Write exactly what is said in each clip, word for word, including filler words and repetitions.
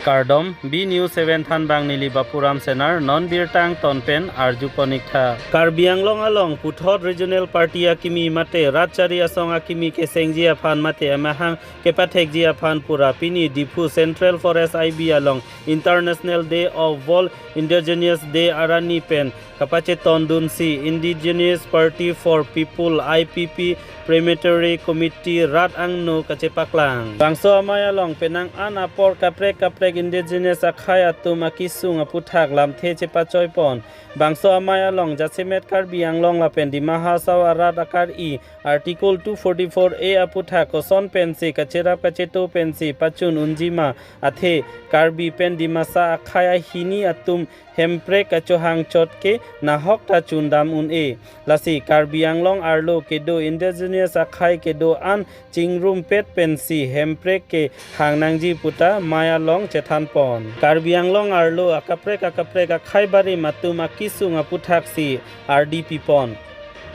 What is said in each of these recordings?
Kardom, B News seven thanbang neli Bapuram Senar, non birta angton pen arjupon ik tha. Karbi Anglong along puthot regional party akimi mate rat chari asong akimi kesengji aphan mate amahang kepathekji aphan pura pini Diphu Central Forest I B along International Day of World Indigenous Day arni pen kapachetondunsi Indigenous Party for People, I P P, Primary Committee rat angno kachepaklang. Bangso amei along penang an apor kaprek kaprek indigenous akhei atum akisung aputhak lamthe chepachoipon. Bangso amei along jasemet Karbi Anglong lapen Dima Hasao arat akari Article two forty-four A aputhak koson pensi kacherap kacheto pensi pachun unjima athe Karbi pen Dimasa akhei ahini atum hemprek kachohang chot ke nahok ta chundam un-e. Lasi Karbi Anglong arlo kedo indigenous akhei kedo-an chingrumpet pensi hemprek kehang nangji puta mei along chethanpon. Karbi Anglong arlo akaprek akaprek akhei barim atum akisung aputhaksi ardi pipon.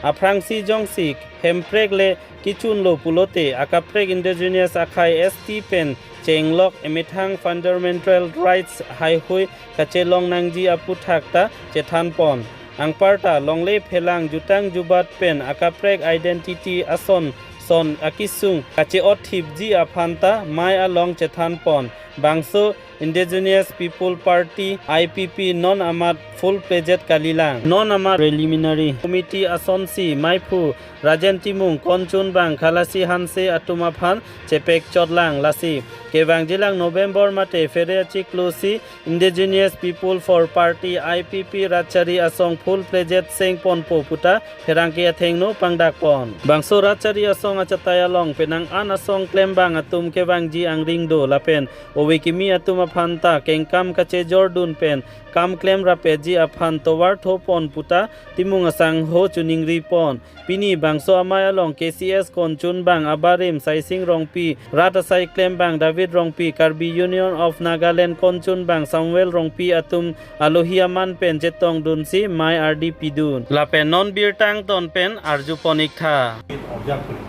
Aphrangsi jongsi hemprek le kichunlo pulote akaprek indigenous akhei S T pen chenglok emethang fundamental rights haihui kachelong nangji aputhak ta chethanpon. Anparta longle phelang jutang jubat pen akaprek identity ason son akisung kache-otthipji aphan ta mei along chethanpon. Bangso Indigenous People Party, I P P, non amat full-fledged kalilang. Non amat preliminary committee asonsi meiphu Rajen Timung konchunbang Khalasi Hanse atum aphan chepekchotlang, lasi kevangjilang November mate February achiklosi Indigenous People for Party, I P P, rat chari asong full-fledged sengponpo puta pherangke athengno pangdakpon. Bangso rat chari asong achatai along penang an asong klembang atum kevangji angring do lapen ove kimi atum aphan ta kengkam kachejordun pen kam klemrapji aphan tovar thopon puta Timung asangho choningripon. Pini bangso amei along K C S konchunbang abarim Saising Rongpi, rat asai klembang David Rongpi, Karbi Union of Nagaland konchunbang Samuel Rongpi atum alohi aman pen chetongdunsi mei ardi pidun. Lapen non birta angton pen arjupon ik tha. Observe কৰিম।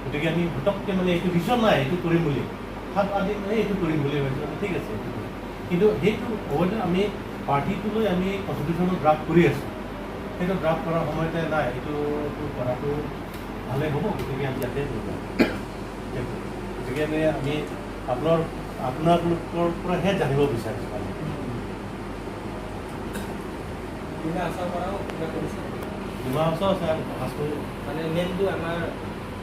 গতিকে আমি পটককৈ মানে এইটো ভিজন নাই, এইটো কৰিম বুলি, সাত আঠ দিন মানে এইটো কৰিম বুলি ভাবিছোঁ, ঠিক আছে, এইটো কৰিম। কিন্তু সেইটো অৱশ্যে আমি পাৰ্টিটো লৈ আমি কনষ্টিটিউশ্যনৰ ড্ৰাফ্ট কৰি আছোঁ। সেইটো ড্ৰাফ্ট কৰাৰ সময়তে নাই, এইটো কৰাটো ভালে হ'ব, গতিকে আমি ইয়াতে লৈ যাম। গতিকে আমি, আমি আপোনাৰ, আপোনালোকৰ পৰাহে জানিব বিচাৰিছোঁ মানে। ডিমা হাছাওৰ পৰাও কিবা কৰিছে? ডিমা হাছাও আছে, সাজপুৰ। মানে মেইনটো আমাৰ,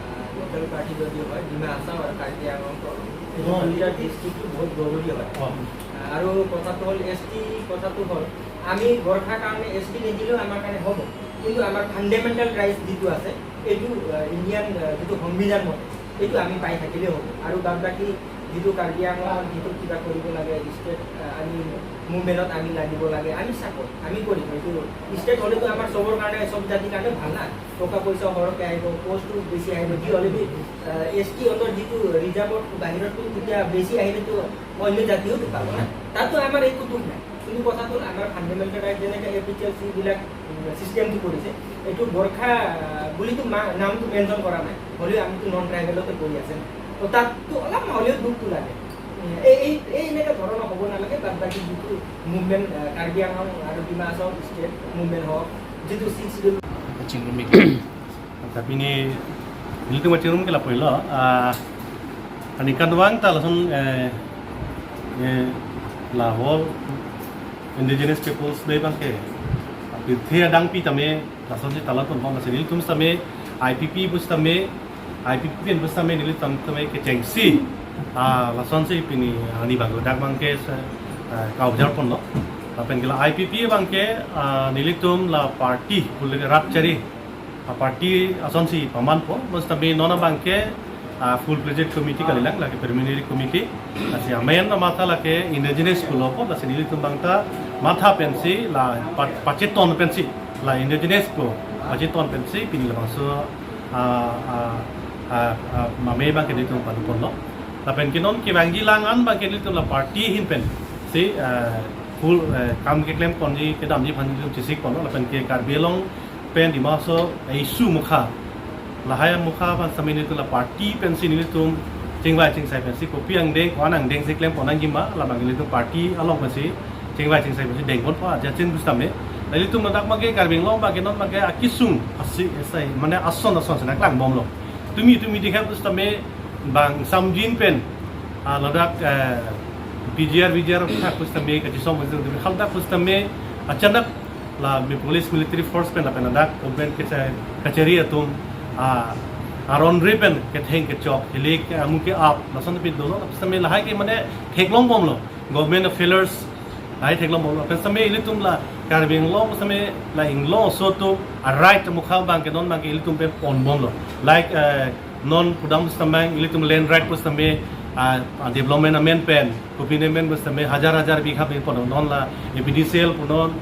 আহ, লোকেল পাৰ্টি যদি হয়, ডিমা হাছাও আৰু কাৰ্বি আংলং, এইটো অ। দুইটা ডিষ্ট্ৰিক্টটো বহুত জৰুৰী হয়। অ। আহ, আৰু কথাটো হ'ল, এছ টি কথাটো হ'ল, আমি গোৰ্খাৰ কাৰণে এছ টি নিদিলেও আমাৰ কাৰণে হ'ব, কিন্তু আমাৰ ফাণ্ডামেণ্টেল ৰাইটছ যিটো আছে, এইটো, আহ, ইণ্ডিয়ান, আহ, যিটো সংবিধান মতে, এইটো আমি পাই থাকিলেই হ'ব। আৰু বাদ বাকী যিটো কাৰ্বি আংলঙত যিটো কিবা কৰিব লাগে, ষ্টেট, আহ, আমি মুভমেণ্টত আমি লাগিব লাগে, আমি চাপৰ্ট, আমি কৰিম। এইটো ষ্টেট হ'লেতো আমাৰ চবৰ কাৰণে, চব জাতিৰ কাৰণে ভাল না। টকা পইচা সৰহকৈ আহিব, পষ্টটো বেছি আহিব। যি হ'লে বি, আহ, এছ টি অন্তৰ যিটো ৰিজাৰ্ভত বাহিৰততো তেতিয়া বেছি আহিলেতো অন্য জাতিওতো পাব না। তাততো আমাৰ একো দুখ নাই। কিন্তু কথাটো হ'ল আমাৰ ফাণ্ডামেণ্টেল ৰাইট যেনেকে এ পি টি এল চিবিলাক, উম, ছিষ্টেমটো কৰিছে, এইটো গোৰ্খা, আহ, বুলিতো মা-, নামটো মেনশ্যন কৰা নাই, হ'লেও আমিতো নন ট্ৰাইবেলতে পৰি আছে। তো তাততো অলপ হ'লেও দুখটো লাগে। উম, এই, এই, এই এনেকে ধৰণৰ হ'ব নালাগে। বাদ বাকী যিটো মুভমেণ্ট, আহ, কাৰ্বি আংলং আৰু ডিমা হাছাও ষ্টেট মুভমেণ্ট হওক, যিটো six schedule Tapi ini, ini tuh macam mungkin lah, ah, ani kan doang ta lason, eh, eh, la World Indigenous Peoples Day abangke. Pirthe adang pi tame lasonsi talaton bang, lasi nelitum tame, I P P bus tame, I P P pen bus tame nelitum tame kechengsi, ah, lasonsi pini, ah, ani bang dak abangke, ah, ka-observe ponlo. Lapen ke la I P P abangke, ah, nelitum la party, pule rat chari, ah, party asonsi pamanpo, bus tame non abangke, ah, full-fledged committee kalilang, lake preliminary committee. Lasi amen amatha lake indigenous pulopo, lasi nelitum abangta matha pensi, la pa-, pacheton pensi, la indigenous pu pacheton pensi, pini labangso, ah, ah, ah, ah, mame abangke nelitum paduponlo. Lapen ke non kevangjilang an abangke nelitum la party ahin pensi, ah, full, ah, kam keklemponji kedamji aphan nelitum chesikponlo, lapen ke Karbi Anglong pen Dima Hasao issue mukha, lahai mukha aphan tame nelitum la party pensi nelitum chingvai chingsai pensi kopi angdeng, ko-an angdeng si klem pon nangji ma, labang ilitum party along pensi chingvai chingsai pensi dengpon po aja chin pusitame. Ilitum ladak abangke Karbi Anglong abangke non abangke akisung asi esai mane ason ason sana klangbomlo. Tumi tumi dikha pusitame bang samjin pen, ah, ladak, eh, P G R, V G R thak pusitame kachisong pusitame, haldak pusitame achanak la mi police military force pen lapen ladak government kacha-, kachari atum, ah, aron re pen ketheng kechok, hilik amu ke-ap, lason pi dolo, pusitame lahai ke mane theklongbomlo, government of failures, lahai theklongbomlo. Pusitame ilitum la Karbi Anglong pusitame la Inglong aso atum a-right amukha abangke non abangke ilitum pen ponbomlo. Like, eh, non pudam pusitame ilitum land right pusitame, ah, ah, development amen pen, kopine amen pusitame hajar hajar bigha pen pon, non la A P D C L punon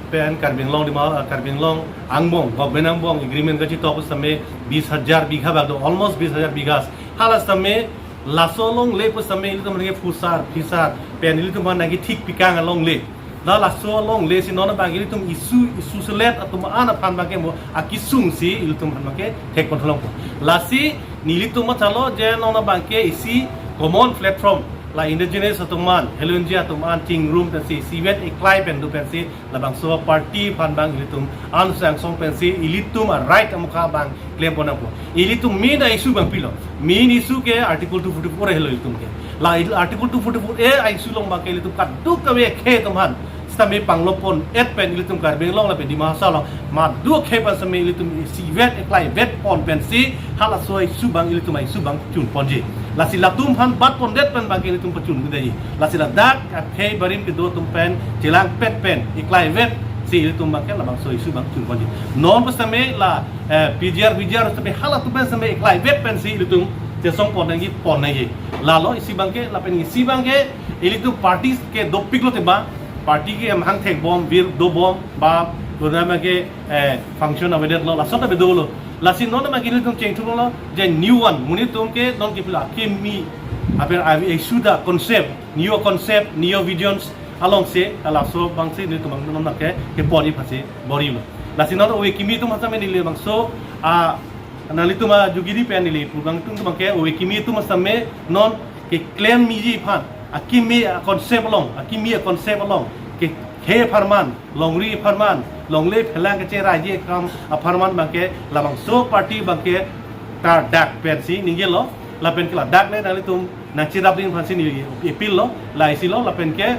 pen Karbi Anglong Dima, ah, Karbi Anglong angbong, government angbong agreement kachitok pusitame bis hajar bigha bak do, almost bis hajar bigha. Hala sitame laso alongle pusitame ilitum nangke phusar phisar pen ilitum nangke thik pikang alongle. La laso alongle si non abang ilitum issue, issue selet atum an aphan abangke mo akisung si ilitum aphan abangke thekpon tholongpo. Lasi nelitum mathalo je non abangke isi common platform la indigenous atum an, Helonji atum an chingrum pensi, isivet iklai pen do pensi, labangso party aphan abang ilitum an sangsong pensi, ilitum a-right amukha abang klem pon nangpo. Ilitum main a-issue abang pilo. Main issue ke Article two forty-four A helo ilitum ke. La il-, Article two forty-four A a-issue along abangke ilitum kadokave akhei atum aphan sitame panglopon et pen ilitum Karbi Anglong lapen Dima Hasao along madu akhei aphan sitame ilitum isivet iklaivet pon pensi halaso a-issue abang ilitum a-issue abang chun ponji. Lasi latum aphan bat pondet pen abangke ilitum pachun kedaji. Lasi ladak akhei barim kedo atum pen chelangpet pen iklaivet si ilitum abangke labangso issue abang chun ponji. Non pusitame la, eh, P G R, V G R sitame halatum pen sitame iklaivet pensi ilitum chesong pon nangji pon nangji. Lalo isi abangke, lapen isi abangke ilitum party ke dopiklo te ba, party ke amahang thekbom, vir dobom, ba, dona abangke, eh, function avedetlo, lason ta avedetlo. Lasi non abangke ilitum chengthurlo, je new one, monit atum ke non kepilo akimi, apen a-issue da concept, new concept, new visions, alongsi, laso abangsi nelitum abang non abangke, keponji aphansi, borilo. Lasi non ove kimi atum asame neli labangso, a, nanglitum ajugiri pen neli, pu abang atum abangke, ove kimi atum asame, non keklem miji aphan, akimi a-concept along, akimi a-concept along, ke, khei apharman, longri apharman, longle phelang kacheraiji akam apharman abangke, labangso party abangke, ta dak pensi ningjelo, lapen ke ladak le nanglitum nangcherap ding aphansi neli appeal lo, la isi lo, lapen ke,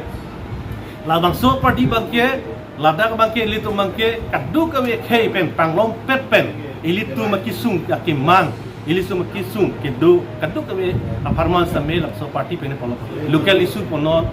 labangso party abangke, ladak abangke, ilitum abangke, kadokave akhei pen, panglompet pen, ilitum akisung, akemang, ilitum akisung, kedo, kadokave apharman sitame labangso party pen polo. Local issue punon,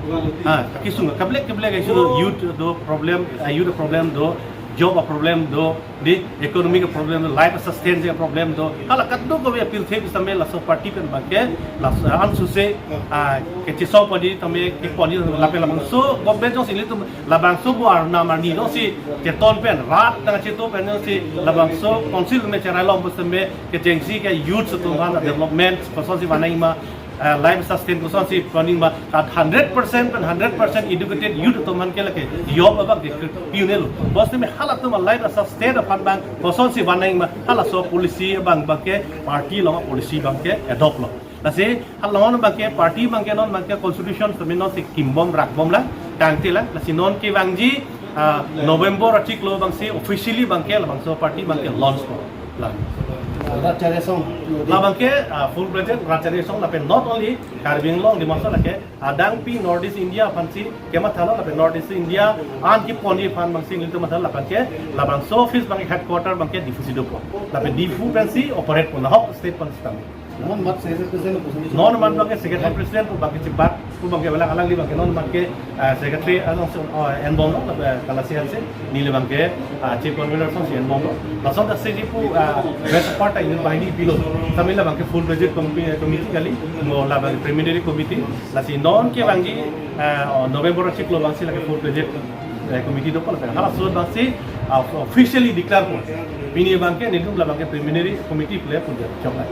ah, akisung, kaplek kaplek issue do, youth do problem, ah, youth problem do, job problem do, di economic problem do, life sustenance problem do, hala kadokave appeal the sitame laso party pen abangke, laso ansose, ah, kechesong ponji tame keponji lapen labangso government jongsi ilitum labangso bo arnam arni jongsi cheton pen, rat nangcheto pen jongsi labangso council me cherai lom pusitame kechengsi ke youth atum aphan development kosonsi van nangma, eh, life sustain kosonsi van nangma, kat hundred percent pen hundred percent educated youth atum aphan ke lake job abangke pi-unelo. Pusitame halatum a-life sustain aphan abang kosonsi van nangma, halaso policy abang abangke party along policy abangke adopt lo. Lasi halong abangke party abangke non abangke constitution sitame nonsi kimbom rakbom lang, kangte lang. Lasi non kevangji, ah, November achiklo abangsi officially abangke labangso party abangke launch ko lang. Rat Charya Song. Labangke, ah, full-fledged Rat Charya Song lapen not only Karbi Anglong, Dima Hasao lake adangpi North East India aphansi kemathalo lapen North East India an keponji aphan abangsi nelitum mathalo lapen ke labangso office abangke headquarter abangke Diphu si dopo. Lapen Diphu pensi operate pon ahok state pen sitame. Non mat secretary president pu non mat abangke secretary president pu abangke chibak pu abangke alang alangli abangke non mat ke, ah, secretary along si, ah, enbomlo, ah, kalasi ansi neli abangke, ah, chief convener alongsi enbomlo. Lason ta siji pu, ah, best part ta unit bahini pilo. Sitame labangke full-fledged committee, committee kali, mo labang preliminary committee. Lasi non kevangji, ah, oh, November achiklo abangsi lake full-fledged, eh, committee dopo lapen halaso abangsi, ah, officially declare po. Pini abangke nelitum labangke preliminary committee pu le pu chok la.